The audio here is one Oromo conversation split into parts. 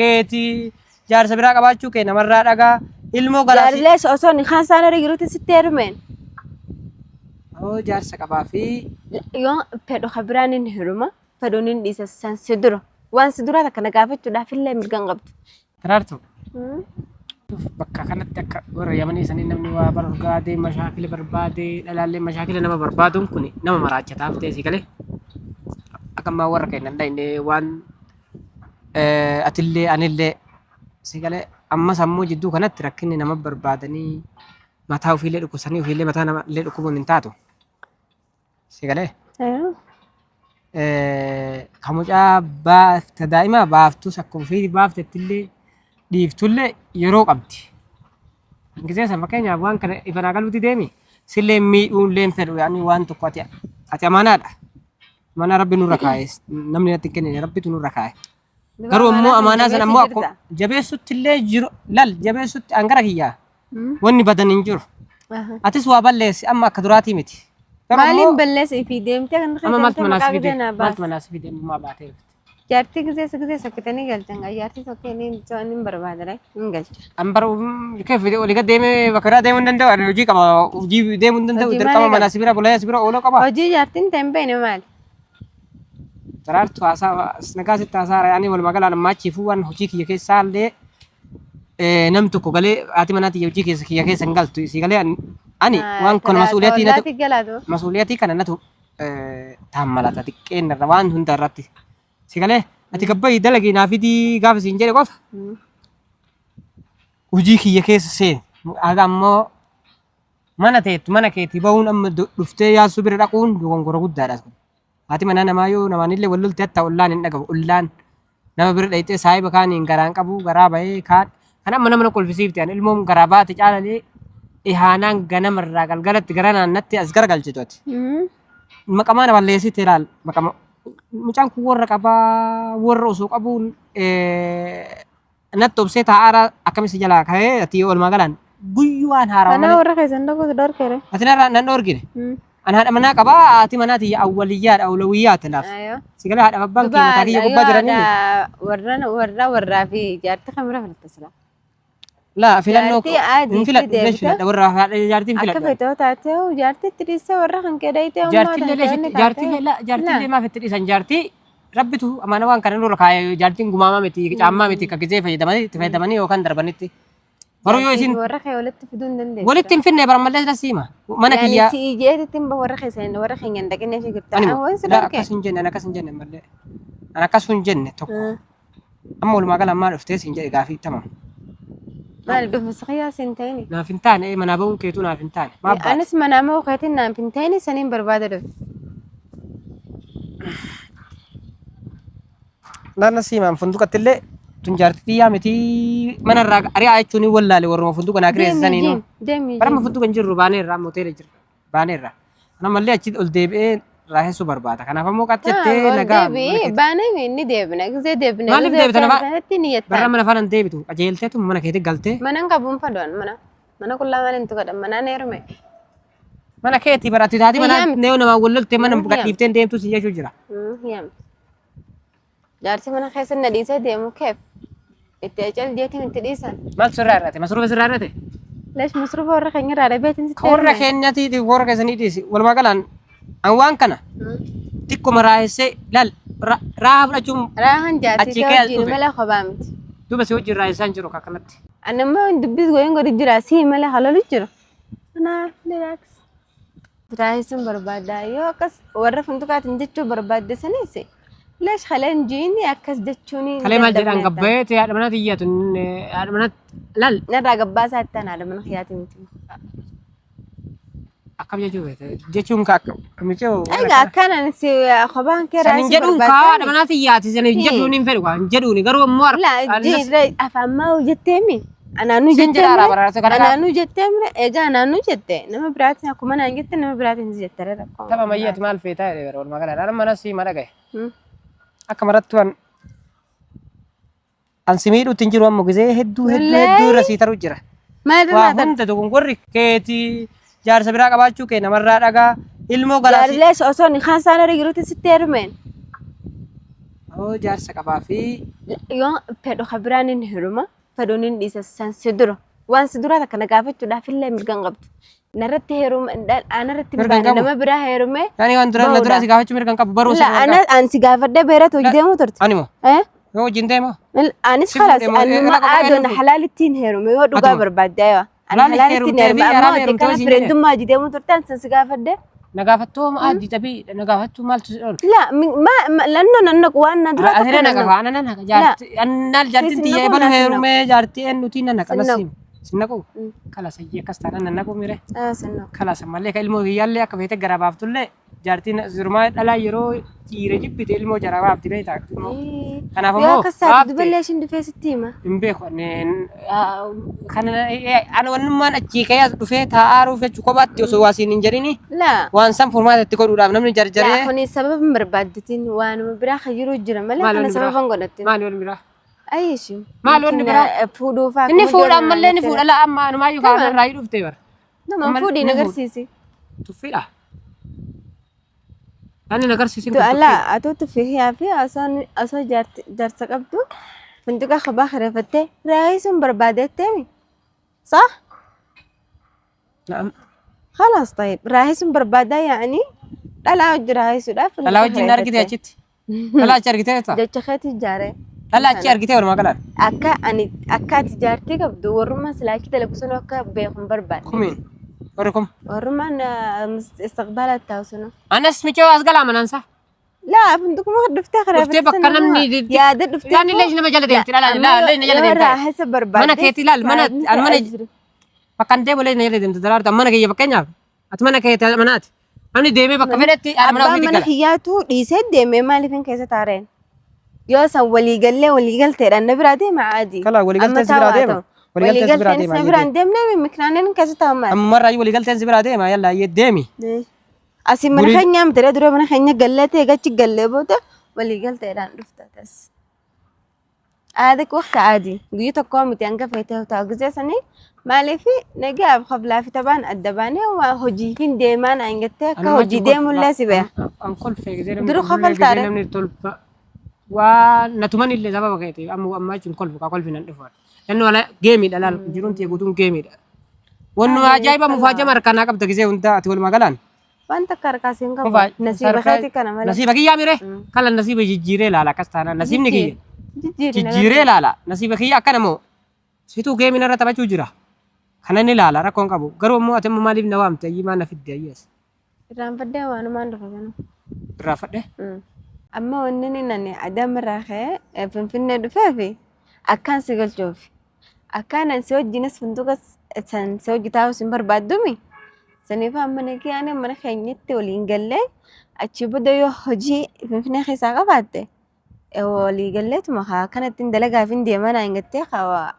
Keeti jaarsa biraa qabaachuu kee namarraa dhagaa ilmoo galaasii. Jaarilees osoo nikaan isaan irra jirutti sitti heerumeen. Oo jaarsa qabaa fi Yoo fedhu ka biraan inni heeruma fedhuun inni dhiisa san si dura. Waan si duraa takka na gaafachuudhaaf illee mirga hin qabdu. Daraartu bakka kanatti akka warra Yamanii sanii namni waa barbaade mashaakila barbaade dhalaallee mashaakila nama barbaaduun kun nama maraachataaf ta'e si galee akka ammaa warra keenya hin dhayne waan atillee anillee si galee amma sammuu jidduu kanatti rakkinni nama barbaadanii mataa ofiillee dhukkubsanii ofiillee mataa nama illee dhukkubuun hin taatu. Si galee? Ka mucaa baafta daa'ima baaftus akkuma ofii baaftettillee dhiiftullee yeroo qabdi. Gisee san fakkeenyaaf waan kana ifa naa galuuti deemi sillee miidhuullee hin fedhu yaani waan tokko ati ati amaanaadha. Amaanaa rabbi nurra kaa'e namni natti hin kennine rabbitu nurra kaa'e. Garuu immoo amaanaa sana immoo akkuma jabeessutti illee jiru lal jabeessutti angara kiyyaa wanni badan hin jiru. Atis waa balleessi amma akka duraatii miti. Garuu Maaliin immoo balleessa fi deemtee kan amma maaltu manaa si maqaa fide gisee naa maaltu baas. manaa si fide ammaa baatee dhufte. Jaartii gisee gisee sokkitanii galchan gaa jaartii sokkee ni hin barbaadare hin galcha. An bara kee fide olii gad deemee bakka biraa deemuu hin danda'u ani hojii qaba hojii deemuu hin danda'u Hojii dirqama maalii manaa si bira bulee si bira ooluu qaba. Hojii jaartiin ta'e hin beekne maali? Daraartu haasaa nagaa sitti haasaa yaani walumaa galaan ammaa achiifuu waan hojii kiyya keessaa illee nam tokko galee haati manaa tiyya hojii keessa kiyya keessa hin galtu isii galee ani waan kana masuuliyatii natu Ollaatti galaatu. masuuliyatii kana natu taammalata xiqqeen irra waan hunda irratti si galee ati gabbayi dalagii naa fidii gaafa siin jedhe qofa hojii kiyya keessa seeni haga ammoo mana teettu mana keetii bahuun amma dhuftee yaasuu bira dhaquun dogongora guddaadha. Haati manaa namaa yoo namaanillee wal lolte hatta ollaan hin dhagahu. Ollaan nama bira dhayxee saahiba kaaniin garaan qabu garaa bahee kaan kan amma nama na kolfisiifte ani ilmoon garaa baate caalalii ihaanaan ganamarraa galgalatti gara naannatti as garagalchitu ati. Maqamaa na balleessite ilaal maqama mucaan kun warra qabaa warra osoo qabuun Natti obsee taa'aara akkami si jalaa ka'ee ati oolmaa galaan guyyuu waan haarawaa Kanaa malee. warra keessan tokko si dhorkere. Ati narraa nan dhoorgine. Ani haadha manaa qabaa haati manaa tiyya awwaliyyaadha awlawiyyaati naaf. Ayoo. Si galee haadha abbaan kiyya mataa kiyya gubbaa jiranii. Warra warra warraa fi jaartii kan bira filatta sila. Laa filannoo Jaartii aadii hin filadhu itti illee deebite. filadha warra haadha jaartiin Akka filadha. feetoo taatee hoo jaartii itti dhiistee warra kan kee dhayitee ammoo Jaartillee leeshitti jaartillee laa jaartillee maaf itti dhiisan jaartii rabbitu amaana waan kana nurra kaa'e jaartiin gumaamaa miti caammaa miti ka gizee fayyadamanii itti fayyadamanii yookaan darbanitti. Garuu yoo isin warra kee walitti fiduu hin dandeessu. walitti hin finne barammallee sila siima mana Yaani kiyyaa si ijeetitti hin warra keessa warra keenya hin dhaqinee ishee jirta. ani Waan si laa dhorke. akkas hin jenne ani akkas hin jenne mallee ani akkas hin jenne tokko amma walumaa gala ammaa dhuftee siin jedhe gaafii tamam. Maal dhufu si kiyyaa siin ta'ini. Naaf hin taane manaa ba'uun keetuu naaf hin taane maaf baate? Anis manaa moo keetiin naaf hin ta'ini saniin barbaada dhufe. Naanna siimaan funduqatti illee tun jaartii xiyyaa miti mana irraa ari'aa jechuun hin wallaale warruma funduqa naa kireessisanii nu. Deemi. Barama funduqa hin jirru baaneerra amma hoteela jirra baaneerra. Kana mallee achi ol deebi'ee raahessuu barbaada. Kanaaf ammoo qaxxettee nagaa mana Deebi keetti. baanee inni deebina gisee deebina. Maaliif deebita nafa? Sanatti ni Barra jettaan. mana faana hin deebitu qajeelteetu mana keetti galtee Mana hin qabuun fadoon mana. Mana qullaa maal hin tuqadha manaan heerume. mana keetti bara ati taati mana Hiyyaa miti. neewu namaan wal loltee mana Hiyyaa miti. gadhiiftee hin deemtu si jechuu jira. Yaamti. Jaarsi mana keessa na dhiisee deemu keef itti acal jeetiin itti dhiisan. Maaltu sirraa hir'ate? Masruufa sirraa hir'ate? Leesh masruufa warra keenya irraa dhabeetiin sitti Warra heerume. keenyati warra keessanii dhiisi. Walumaa galaan an waan kana xiqquma raahessee laal raaha fudhachuun Raahan jaartii Achi kee kee as wajjin dhufe. malee kophaa miti. duuba si wajjin raahessaa hin jiru akka kanatti. Ani immoo dubbiis goyin godhu jira sii malee halolu jira. Kanaaf relax. Raahessuun barbaada yoo akkas warra funtuqaatiin jechuu barbaadde sanis leesh kaleen jiini akkas jechuun Kalee maal jedhaan gabbayee ta'e haadha manaa tiyyaatu haadha manaa laal Narraa gabbaasaa itti aanaa haadha mana kiyyaatii miti. Akkam jechuu feete jechuun ka akka micoo Egaa akkanaan si kophaan kee San hin raasuu jedhuun kaa haadha barbaaddaani. manaa tiyyaati san hin jedhuun hin fedhu kaa hin jedhuuni garuu ammoo La jiirra afaan maa jetteemi? Anaanuu Sin jedhaa jetteemi? baraarsa kana Anaanuu jetteemi? Egaa anaanuu jette nama biraatiin akkuma naan jette nama biraatiin si jette rakkoo. Tapha mayyaati maal feetaa jedhee bara walumaa galaan haadha manaa si mala gahe. Akka marattu an An si miidhuutti hin jiru amma gizee hedduu hedduu hedduu irra sii taru jira. Maal Waa irraa hunda dogongorri keetii jaarsa biraa qabaachuu kee namarraa dhagaa ilmoo galaasii. Jaarlees osoo nikaan isaan irra jirutti sitti heerumeen. Oo jaarsa qabaa fi Yoo fedhu ka biraan hin heeruma, fedhuun hin dhiisa san si dura. Waan si duraa takka na gaafachuudhaaf illee mirga hin qabdu. Narratti heeruma, anarratti hin Mirga hin baane qabu. nama biraa heerumee Yaani waan dura na duraa si gaafachuu mirga hin qabu baruu si La ana an si gaafadhee beeratu hojii deemuu turte. Ani moo Eh? yoo wajjin deema Anis Si khalas fuudhe moo? anuma Laqa qofa aadoon eenyu fuudhe? halaalittiin heerume yoo dhugaa Atuma. barbaadde aywa. Ani Halaali halaalittiin heerumtee heerume fi amma haraam hojii heerumtee kana siin jedhe. fireendummaa hojii deemuu turte an san si gaafadhe. Na gaafattuu adii xabii na gaafattuu maaltu si dhorke? La ma lannoo nan naqu waan na dura Asirra tokko na nan qafa naqu. ana nan haqa jaartii annaal jaartiin sin tiyya naqu, ebalu na sin heerumee jaartii eenyutiin nan haqa Sin naqu. nasiim sin naqu kala sayyii akkas taanaan nan naqu mire Ah, sin naqu. kala sammallee ka ilmoo kiyyaallee akka feete gara baaftullee jaartiin sirumaa dhalaa yeroo dhiira jibbite ilmoo jara baafti beektaa ilmoo kanaaf Yoo ammoo akkas taate baafte duballee ishiin dhufee sitti hima. hin beeku kana ana wannummaan achii ka'ee as dhufee taa'aaruuf jechuu kophaatti osoo waa siin hin jedhini La. waan san furmaata itti godhuudhaaf namni Laa jarjaree kuni sababa hin barbaaddatin waanuma biraa kan jiru jira malee Maali kana wanni biraa? sababa hin godhatin. Maali wanni biraa? Ayishi. Maali wanni biraa? Fuudhuufaa. Inni fuudha ammallee ni fuudha laa amma anumaayyuu kaa'an irraa dhuftee bara. Nama Ammallee fuudhii ni na fuudha. agarsiisi. Tuffiidha. Ani na agarsiisin kun Du'alaa tuffiidha. atoo tuffii hiyaa fi osoo jaarsa qabdu funduqa kophaa kireeffattee raayisuun barbaadeetteemi. Sah? Na'am. خلاص طيب raayisuun barbaadaa yaa'anii dhalaa hojii raayisuudhaaf Dhalaa wajjin na argite achitti. Dhalaa achi argitee jirta? Jecha keetti ijaaree. Dhalaa achi argitee walumaa galaan. Akka ani akka ati jaartii qabdu warrummaan silaa achi dalagu sun akka beeku hin barbaanne. Kumiin. Warri kum. Warrummaan istiqbaala taa'u sunu. Anas micoo as galaa manansa. Laa fundukuma dhuftee karaa Dhuftee bakka namni yaada dhuftee. Yaadni leesh nama jala deemti dhalaa laa leesh na jala deemti. Raaxisa barbaadde. Mana keetti ilaal mana an mana bakka an deemu leesh na jala deemti daraartu mana kiyya fakkeenyaaf ati mana keetti manaati. Namni deemee bakka fedhetti haadha manaa Abbaan ofiitti mana gala. kiyyaatu dhiisee deemee maaliif hin keessa taareen? Yoo san waliigallee waliigalteedhaan na biraa deema caadi. Kala waliigalteen si biraa deema. Waliigalteen si biraa Waliigalteen deema. na biraa hin deemne mikiraaneen hin keessa taa'u maali? Ammarraa waliigalteen si biraa deema yalla ayyee deemi. Asii mana keenyaa miti dura mana keenya gallee ta'e gachi gallee booda waliigalteedhaan dhufta tas. Aada waqti aadi guyyaa tokko miti hanga feetee taa'u gisee sanii maaliif nagaaf kablaa fi taphaan adda baanee waa hojii hin deemaan hangattee akka hojii deemullee si beeka. An kolfee gisee namni Duru kolfullee gisee kafaltaare. namni tolfa waa natuman illee sababa keetiif amma amma jechuun kolfu kaa kolfi nan dhufu. Inni wala geemiidha laal jiruun tiyya guutuun geemiidha. Wannu ajaa'iba mufaajama harkaa qabda gisee hundaa ati walumaa galaan. Waan takka harkaa siin qabu. Mufaa- Nasiiba sarkaa- keetii kana malee. Nasiiba kiyyaa mire kala nasiiba jijjiiree laala akkas taanaan nasiibni kiyya Jijjiiri na jijjiiree laala nasiiba kiyya akkana moo situu geemiin irra taphachuu jira. Kana ni laala rakkoon qabu garuu immoo ati immoo maaliif na waamte ayyii maa na fidde ayyii as Irraanfadhee waanumaan dhufe kana. irraa fadhe. Amma wanni inni ani Adaamarraa ka'ee Finfinnee dhufee fi akkaan si galchuuf akkaan ani si wajjinis funduqa san si hojii taa'uu sin barbaaddumi. Saniif amma nagayaan mana keenyatti waliin gallee achii booda yoo hojii Finfinnee keessaa qabaatte walii galleetuma haa akkanatti dalagaaf hin deemaa naan jettee haa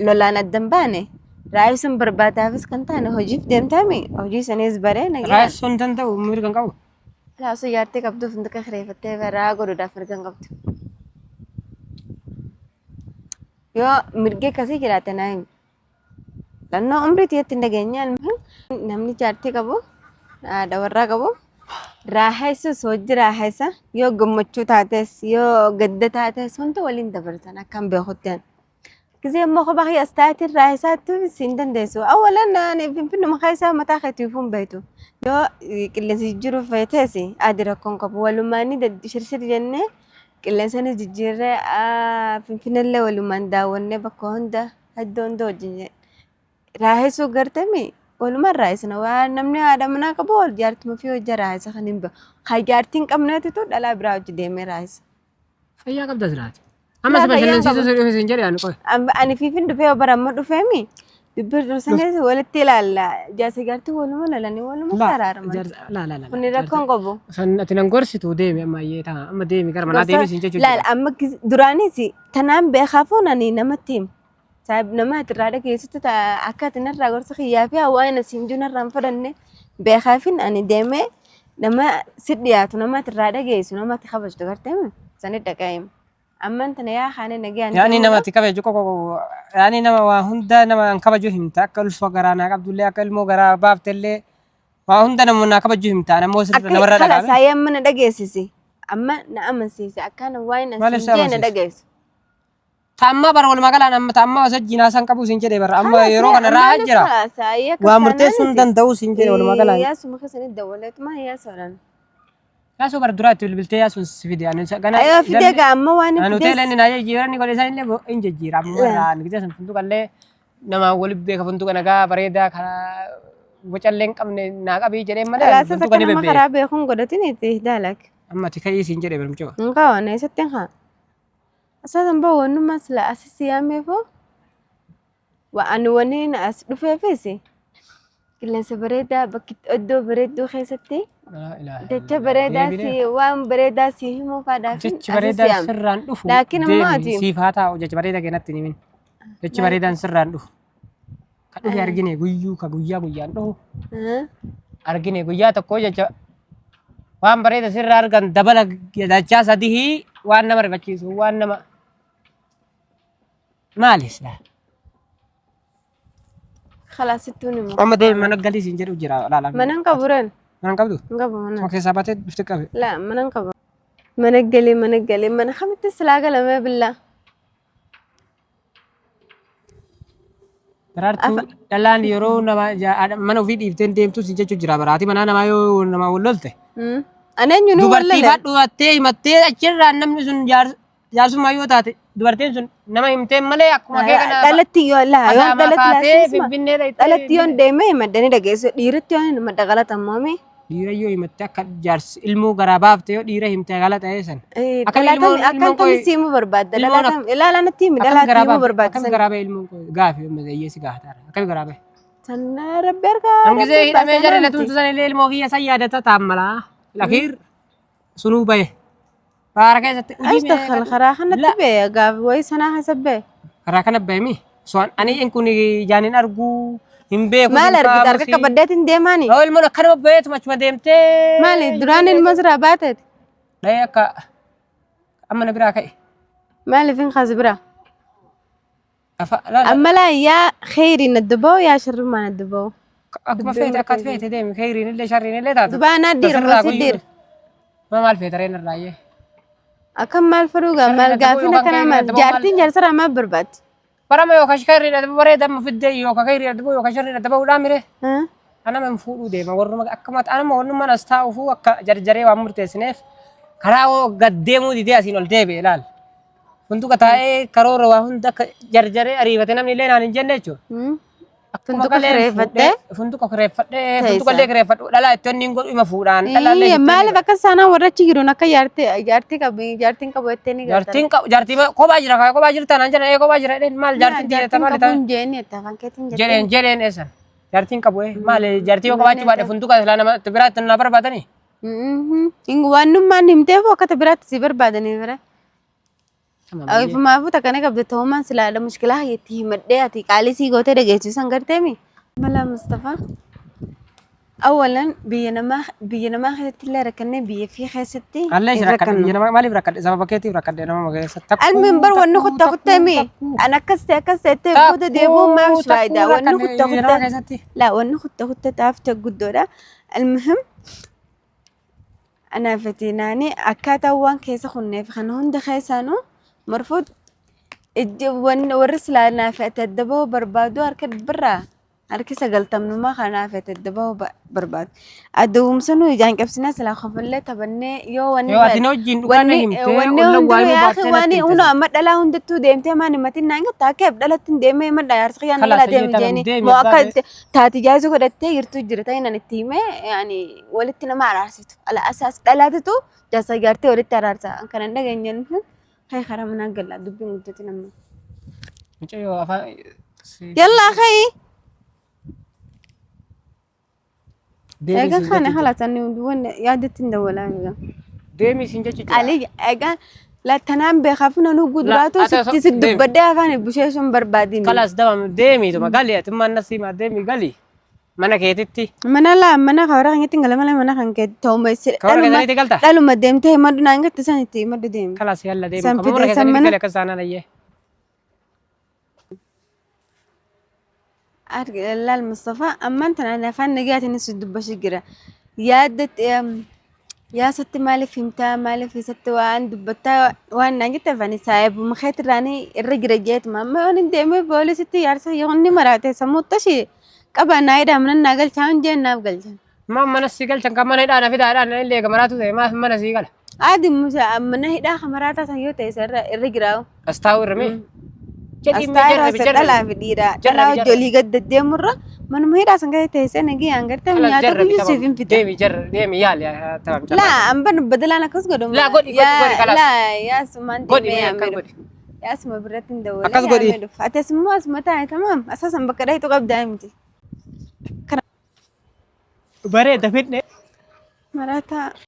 lolaan adda hin baane raayii sun barbaadaafis kan taane hojiif deemtaami hojii saniis baree nagayaan. Raayii sun danda'u mirga hin qabu. Laa osoo jaartii qabduuf funduqa kireeffattee baraa godhuudhaaf mirga hin qabdu. Yoo mirgi akkasii jiraate naa himi. Lannoo umrii tiyyatti hin dhageenye namni jaartii qabu haadha warraa qabu raaxessus hojii raaxessa yoo gammachuu taates yoo gadda taates hunda waliin dabarsan akkan beekutti. Gisee immoo kophaa kee as taatiin raaxessaatti hin dandeessu. Awwalan ani finfinnuma keessaa mataa keetiif hin beektu. Yoo qilleensi jijjiiruuf feetes adi rakkoon qabu. Walumaan shirshir jennee qilleensa ni jijjiirree finfinnellee walumaan daawwannee bakka hunda iddoo hunda wajjin raahessuu gartami walumaan raahessina. Waan namni haadha manaa qabu wal jaartuma fi hojja raahessa kan hin beeku. Kan jaartii hin qabneetitu dhalaa biraa hojii deemee raahessa. Fayyaa qabda siraati. Amma si Laa, fayyaa hin bashannansiisuu si dhufe siin jedhe ani qoy. Ani fiifin dhufee bara amma dhufeemi dubbii dursanis walitti ilaalla. Jaarsa jaartii waluma lolanii waluma Laa, araaraman. laa, laa, laa. Kuni rakkoon qabu. San ati nan gorsitu deemi amma ayyee ta'a. Amma deemi gara manaa deemi siin jechuudha. Laal amma duraanis tanaan beekaafuu nani namatti hima. Saayib nama ati irraa dhageessutti akka ati narraa gorsa kiyyaa fi waan asiin jiru narraa hin fudhanne beekaafin ani deemee nama si dhiyaatu nama ati irraa dhageessu nama ati kabajtu gartee sani dhaqee hima. Amman tana yaa kaane nagayaan Yaani deemuudha. nama ati kabaju qoqo yaani nama waa hunda nama an kabaju himta akka ulfa garaa naa qabdullee akka ilmoo garaa baaftellee waa hunda nama naa kabaju himta namoo sirra Akka namarra kala dhagaame. saayee amma na dhageessisi. Amma na amansiise akkaan waan Maaliif asiin si jee na amansiisa? dhageessu. Ta ammaa bara walumaa galaan amma ta ammaa osoo jinaasan qabu siin jedhe bara amma yeroo kana raahaa jira. Waa murteessuu hin danda'u siin jedhe walumaa galaan. Yaasuma keessanii dawwaleetuma yaasuudhaan. Yaasuu bara duraa itti bilbiltee yaasuun si fide. Ani isa gana Ayoo fidee gaa amma waan Ani hin hoteela fidees. inni naa jijjiira inni godhe isaan illee hin jijjiira. Amma irraa ani gisee san funduqa illee namaan wali beeka funduqa nagaa bareedaa karaa bocallee hin qabne naa qabii jedheen malee ani Alaasas funduqa akka ni nama bebbeeka. karaa beekuun godhatin itti daalak. Amma ati ka'ii siin jedhe barumcoo. Hin qaban eessatti hin haa. Asaasan baa wannummaa sila asisi yaameefoo ani wanni as dhufeefis qilleensa bareedaa bakki iddoo bareedduu keessatti jecha bareedaa si waan bareedaa si himuu faadhaaf Jechi bareedaan sirraan dhufu Laakiin ammoo deemi ati- siif haa taa'u jecha bareedaa keenatti hin himin. Jechi bareedaan sirraan dhufu. Ka dhufe argine guyyuu ka guyyaa guyyaan dhufu argine guyyaa tokko jecha waan bareeda sirraa argan dabala dachaa sadii waan nama rifachiisu waan nama maali silaa. Khalaas sittuun himu. Amma deemi mana galii siin jedhu jira laala. Mana hin qabu ren. Mana hin qabdu? Hin qabu mana. Sama keessaa baatee dhufte qabe. Laa mana hin qabu. Mana galee mana galee mana kamitti silaa galamee billaa. Daraartuu dhalaan yeroo nama mana ofii dhiiftee deemtu siin jechuu jira baraati manaa namaa yoo namaa wal lolte. Ani eenyu nu Dubartii wallale. fadhu hattee himattee achirraa namni sun jaarsummaa yoo taate dubartiin sun nama himteen malee akkuma kee kana Dhalatti yoo laa yoo Adaamaa dhalatti kaatee laasisma. Finfinnee dhaqxee Dhalatti yoon deeme himadhanii dhageessu dhiiratti yoon himadha galatamoome. Dhiira yoo himatte akka jaarsi ilmoo garaa baafte yoo dhiira himte galata eessan. Akkam Dhalaatan ilmoon akkam koo si himuu barbaadda ilmoon dhalaatan ilaala natti himi akkam dhalaatti garaa himuu baafte barbaadda akkam garaa bahe ilmoon koo gaafi yoo hiyyeessi gaafataara akkam garaa bahe. Sanna rabbi harkaa Hangisee rabbi hidhamee baasee jarri miti. latumtu san illee ilmoo kiyya san yaadata taammalaa. Lakiir sunuu bahe. Baara keessatti hojii Ash dakhal karaa kanatti La. bee gaaf wayii sanaa keessa bee. Karaa kana bahe mi? Soan ani in kun ijaan hin argu hin beeku. Maal argite harka qabaddeetiin deemaani? Yoo ilmoon akkanuma baheetuma achuma deemtee. Maali duraan ilmoo siraa baateeti? Dhahee akka amma na biraa ka'e. Maaliif hin kaasi biraa? Afa laala Amma laa yaa kheyriin adda ba'u yaa sharrummaan adda ba'u. Akkuma feete akka ati feete deemi kheyriin illee sharriin illee taatu. Dubaa naa dhiira moo Tasirraa si guyyuu. dhiira? Ma maal feete reen irraa iyyee. Akkam maal fedhuu gaa Sharriin maal adda ba'u gaafiin yookaan akkanaa kheyriin maal adda ba'u maal jaartiin jaarsarraa maal barbaaddi? Barama yookaan kheyriin adda ba'u bareeda amma fiddee yookaan kheyriin adda ba'u yookaan sharriin adda ba'uudhaa mire. Anama hin fuudhuu deema warruma akkuma anama warrummaan as taa'uufuu akka jarjaree waan murteessineef karaa hoo gad deemuu didee asiin ol deebi'e ilaal. Funduqa taa'ee karoora waa hunda akka jarjaree ariifate namni illee naan hin jenne jechuudha. Akkuma Funduqa galeen kireeffattee? fuudhee funduqa kireeffadhee Teessa. funduqa illee kireeffadhu dhalaa itti inni hin godhu ima fuudhaan dhalaa illee Iyya itti inni maaliif godhu. akka saanaa warra achi jiruun akka jaartii jaartii qabu jaartiin qabu jettee ni gartara. Jaartiin qabu jaartii kophaa jira kaa kophaa jirta naan jedhan ee kophaa jira jedheen maal jaartiin tiyya Jaartiin maali qabu ta'a hin jeeni jette afaan keetiin jettee. jedheen jedheen eessan jaartiin qabu ee maali jaartii yoo qabaachuu baadhe funduqa silaa nama itti biraatti na barbaadanii. Waanummaan himteef akka biraatti si barbaadanii bira. Ofumaafuu takka ni qabda ta'ummaan silaadha mushkilaa itti himadhee ati qaalii sii gootee dhageessisu san garteemi. Mala Mustafaa. Awalan biyya namaa keessatti illee rakkannee biyya fi keessatti Allee hin si rakkadhe rakkannu. biyya namaa maaliif rakkadhe sababa keetiif rakkadhe nama keessa Almiin bar wanni kuttaa kutteemi. An akkas ta'e akkas ta'e ta'e booda deebi'uun maaf faayidaa wanni kuttaa biyya namaa kuttee. keessatti. La wanni kuttaa kuttee taafte guddoodha. Almuhim Anaaf ati naani akkaataa waan keessa kunneef kana hunda keessaanuu marfuut warri silaa naaf ati adda bahuu barbaadu harka dhibbarraa harki sagaltamnummaa kanaaf ati adda bahuu barbaadu. Adda ijaan cabsinee silaa kofallee taphannee yoo wanni Yoo ati na wajjin dhugaa na wanni himtee wanni olla hundinuu waa himuu yaa baattee akhi natti waan himte hunda sana. amma dhalaa hundattuu deemtee maan himatin naan gatta akka dhalatti hin deemee himadha jaarsa kiyyaan Kalaas galaa hayyee deemi tanan jeeni deemi moo abbaa akka bee. taati jaarsa godhattee jirtu jira ta'in ani itti himee yaani walitti nama araarsitu ala asaas dhalaatitu jaarsa jaartee walitti araarsa kan hin dhageenye kai karaa manaa galla dubbiin guddatti nama. Mucayyoo afaan Yallaa kai. Deemii Egaa siin kana jechuudha. haala sanni wanni yaadatti hin dawwalaa egaa. Deemii siin jechuudha. Ali egaa lattanaan beekaaf nanuu guduraatu La, ati sitti si deemi. dubbadhee afaan busheessuun barbaadini. Kalaas dabam deemii tuma gali ati manna siimaa deemii gali mana keetitti. Mana laa mana kabaraa kan ittiin gala malee mana kan kee ta'uma si Kabaraa dhaluma keessanitti galta? dhaluma deemtee himadhu naan gatte san itti himadhu deemi. Kalaas yalla deemi. San Kan mana fide san keessanitti mana gali akkas taanaan ayyee. Laal Mustafaa ammaan tana ani afaan nagaatiin si dubbachuu jira. Yaadda Yaasutti maaliif himtaa maaliif isatti waan dubbattaa waan naan jetteef ani saayibuma keetirraanii irra jira jeetuma amma yoon hin deemee poolisitti yaarsa yoon ni maraate sammuu tashii qaba naa hidhaa mana naa galchaa hin jeen naaf galchan. Maaf mana sii galchan kan mana hidhaa na fidaa hidhaa na illee eega maraatu ta'e maaf mana sii gala. Aadi musa mana hidhaa kan maraataa san yoo ta'e isa irra irra jiraa'u. As taa'u irra mee. Jedhii mee Asxaa jarrabi irraa jarrabi. dhalaa fi dhiiraa Jarrabi, dhalaa jarrabi. hojii gad deddeemurra manuma hidhaa san keessa teessee nagayaan gartee Khalas nyaata jarrabi guyyuu siif tamam. hin fida. Deemi jarra deemi yaali tamam Laa carraa. amban badalaan akkas godhamu. Laa godhi godhi godhi khalas. Laa yaasumaan Godhi deemee mee akkas yaamee godhi. dhufa. Yaasuma biratti hin dawwalee Akkas godhi. yaamee dhufa. Ati asummoo asuma taa'e tamaam asaasan bakka dhahitu qabdaa miti. Bareeda fidne. Maraataa.